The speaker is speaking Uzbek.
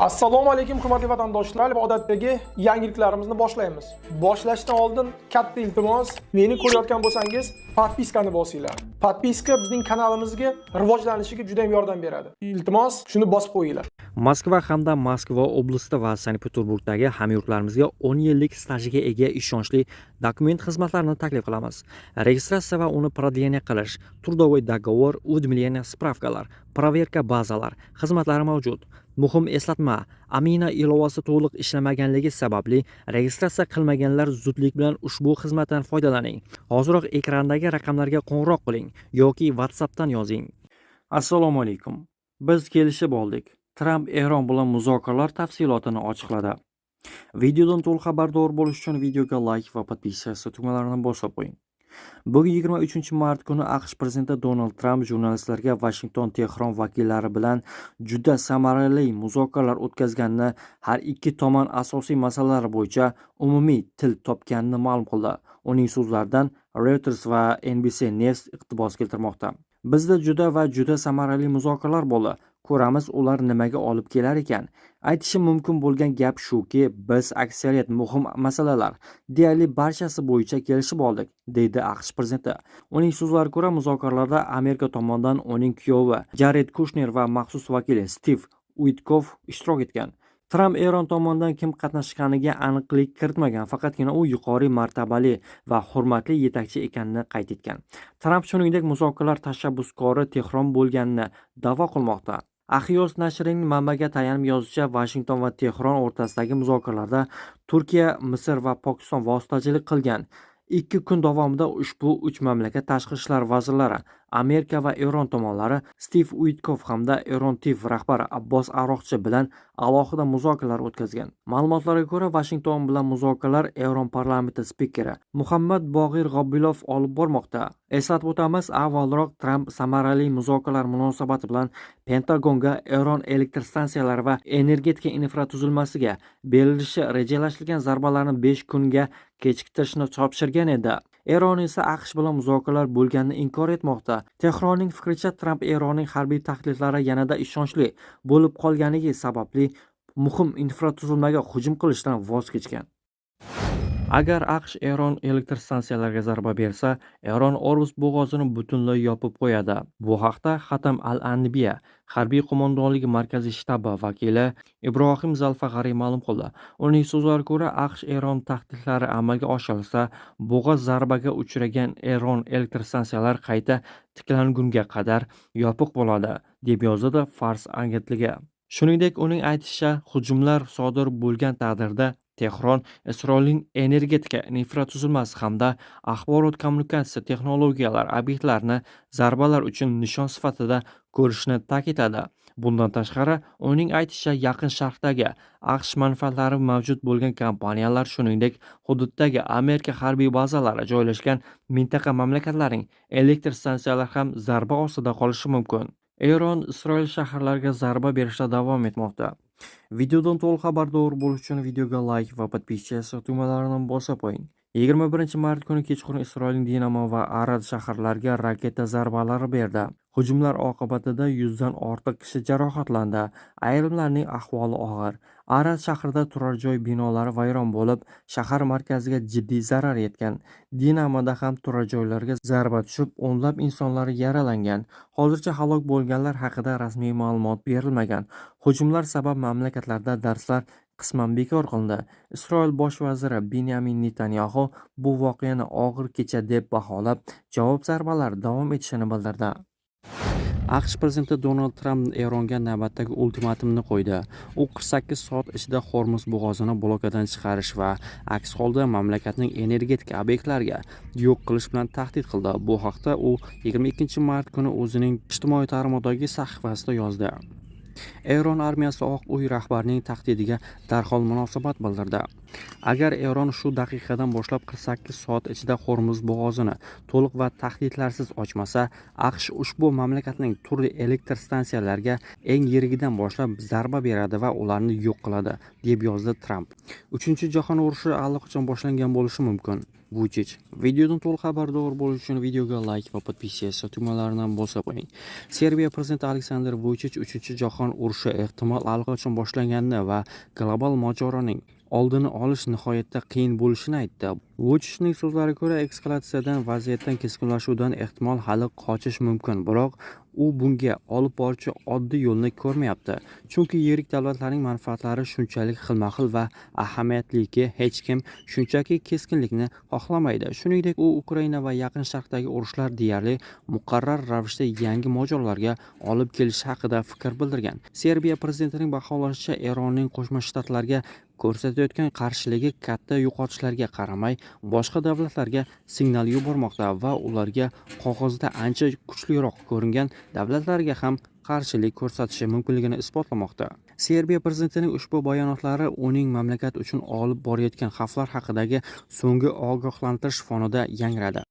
Assalomu alaykum, hurmatli vatandoshlar, va odatdagi yangiliklarimizni boshlaymiz. Boshlashdan oldin katta iltimos, meni ko'rayotgan bo'lsangiz, подписка ni bosinglar. Подписка bizning kanalimizga rivojlanishiga juda ham yordam beradi. Iltimos, shuni bosib qo'yinglar. Moskva hamda Moskva oblasti va Sankt-Peterburgdagi hamyurtlarimizga 10 yillik stajiga ega ishonchli dokument xizmatlarini taklif qilamiz. Registratsiya va uni продление qilish, трудовой договор, уведомление, справка lar, проверка bazalar xizmatlari mavjud. Muhim eslatma: Amina ilovasi to'liq ishlamaganligi sababli registratsiya qilmaganlar zudlik bilan ushbu xizmatdan foydalaning. Hoziroq ekrandagi raqamlarga qo'ng'iroq qiling yoki WhatsAppdan yozing. Assalomu alaykum. Biz kelishib oldik. Tramp Eron bilan muzokaralar tafsilotini ochiqladi. Videodan to'liq xabardor bo'lish uchun videoga like va подписаться tugmalarini bosib qo'ying. Bugun, 23-mart kuni, AQSh prezidenti Donald Tramp jurnalistlarga Vashington Tehron vakillari bilan juda samarali muzokaralar o'tkazganini, har ikki tomon asosiy masalalar bo'yicha umumiy til topganini ma'lum qildi. Uning so'zlaridan Reuters va NBC News iqtibos keltirmoqda. "Bizda juda va juda samarali muzokaralar bo'ldi. Ko'ramiz, ular nimaga olib kelar ekan. Aytishim mumkin bo'lgan gap shuki, biz aksariyat muhim masalalar, deyarli barchasi bo'yicha kelishib oldik", deydi AQSh prezidenti. Uning so'zlariga ko'ra, muzokaralarda Amerika tomonidan uning kuyovi Jared Kushner va maxsus vakili Stiv Uitkoff ishtirok etgan. Tramp Eron tomonidan kim qatnashganiga aniqlik kiritmagan, faqatgina u yuqori martabali va hurmatli yetakchi ekanini qayd etgan. Tramp, shuningdek, muzokaralar tashabbuskori Tehron bo'lganini da'vo qilmoqda. Axios nashrining manbaga tayanib yozishicha, Vashington va Tehron o'rtasidagi muzokaralarda Turkiya, Misr va Pokiston vositachilik qilgan. 2 kun davomida ushbu uch mamlakat tashqi ishlar vazirlari, Amerika va Eron tomonlari Stiv Uitkoff hamda Eron TIV rahbari Abbos Aroqchi bilan alohida muzokaralar o'tkazgan. Ma'lumotlarga ko'ra, Vashington bilan muzokaralar Eron parlamenti spikeri Muhammad Bog'ir G'obilov olib bormoqda. Eslatib o'tamiz, avvalroq Tramp samarali muzokaralar munosabati bilan Pentagonga Eron elektr stansiyalari va energetika infratuzilmasiga berilishi rejalashtirilgan zarbalarni 5 kunga kechiktirishni topshirgan edi. Eron esa AQSh bilan muzokaralar bo'lganini inkor etmoqda. Tehronning fikricha, Tramp Eronning harbiy tahdidlari yanada ishonchli bo'lib qolganligi sababli muhim infratuzilmaga hujum qilishdan voz kechgan. Agar AQSh Eron elektr stansiyalariga zarba bersa, Eron Ormuz bo'g'ozini butunlay yopib qo'yadi. Bu haqda Xatam al-Anbiya harbiy qo'mondonligi markaziy shtabi vakili Ibrohim Zalfag'ariy ma'lum qildi. Uning so'zlariga ko'ra, AQSh Eron tahdidlari amalga oshirilsa, bo'g'oz zarbaga uchragan Eron elektr stansiyalari qayta tiklangunga qadar yopiq bo'ladi, deb yozadi Fars agentligi. Shuningdek, uning aytishicha, hujumlar sodir bo'lgan taqdirda Tehron Isroilning energetika infratuzilmasi hamda axborot kommunikatsiya texnologiyalari obyektlarini zarbalar uchun nishon sifatida ko'rishini ta'kidladi. Bundan tashqari, uning aytishicha, Yaqin Sharqdagi AQSh manfaatlari mavjud bo'lgan kompaniyalar, shuningdek, hududdagi Amerika harbiy bazalari joylashgan mintaqa mamlakatlarining elektr stansiyalari ham zarba ostida qolishi mumkin. Eron Isroil shaharlariga zarba berishda davom etmoqda. Videodan to'liq xabardor bo'lish uchun videoga like va подписаться tugmalarini bosib qo'ying. 21-mart kuni kechqurun Isroilning Dinamo va Arad shaharlariga raketa zarbalari berdi. Hujumlar oqibatida 100 dan ortiq kishi jarohatlandi, ayrimlarning ahvoli og'ir. Arad shahrida turar joy binolari vayron bo'lib, shahar markaziga jiddiy zarar yetgan. Dinamoda ham turar joylarga zarba tushib, o'nlab insonlar yaralangan. Hozircha halok bo'lganlar haqida rasmiy ma'lumot berilmagan. Hujumlar sabab mamlakatlarda darslar qisman bekor qilindi. Isroil bosh vaziri Binyamin Netanyaxu bu voqeani og'ir kecha deb baholab, javob zarbalari davom etishini bildirdi. AQSh prezidenti Donald Tramp Eronga navbatdagi ultimatumni qo'ydi. U 48 soat ichida Hormuz bo'g'ozini blokadan chiqarish va aks holda mamlakatning energetika obyektlariga yo'q qilish bilan tahdid qildi. Bu haqda u 22-mart kuni o'zining ijtimoiy tarmoqdagi sahifasida yozdi. Eron armiyasi Oq uy rahbarining tahdidiga darhol munosabat bildirdi. Agar Eron shu daqiqadan boshlab 48 soat ichida Hormuz bo'g'ozini to'liq va tahdidlarsiz ochmasa, AQSh ushbu mamlakatning turli elektr stansiyalariga eng yirigidan boshlab zarba beradi va ularni yo'q qiladi, deb yozdi Tramp. Uchinchi jahon urushi allaqachon boshlangan bo'lishi mumkin. Vuchich. Videodan to'liq xabardor bo'lish uchun videoga layk va подписаться tugmalarini bosib qo'ying. Serbiya prezidenti Aleksandr Vuchich Uchinchi jahon urushi ehtimol allaqachon boshlanganini va global mojaroning oldini olish nihoyatda qiyin bo'lishini aytdi. Vuchichning so'zlariga ko'ra, eskalatsiyadan, vaziyatdan keskinlashuvdan ehtimol hali qochish mumkin, biroq u bunga olib boruvchi oddiy yo'lni ko'rmayapti. Chunki yirik davlatlarning manfaatlari shunchalik xilma-xil va ahamiyatliki, hech kim shunchaki keskinlikni xohlamaydi. Shuningdek, u Ukraina va Yaqin Sharqdagi urushlar deyarli muqarrar ravishda yangi mojarolarga olib kelishi haqida fikr bildirgan. Serbiya prezidentining baholashicha, Eronning Qo'shma Shtatlarga ko'rsatayotgan qarshiligi katta yo'qotishlarga qaramay boshqa davlatlarga signal yubormoqda va ularga qog'ozda ancha kuchliroq ko'ringan davlatlarga ham qarshilik ko'rsatishi mumkinligini isbotlamoqda. Serbiya prezidentining ushbu bayonotlari uning mamlakat uchun olib borayotgan xavflar haqidagi so'nggi ogohlantirish fonida yangradi.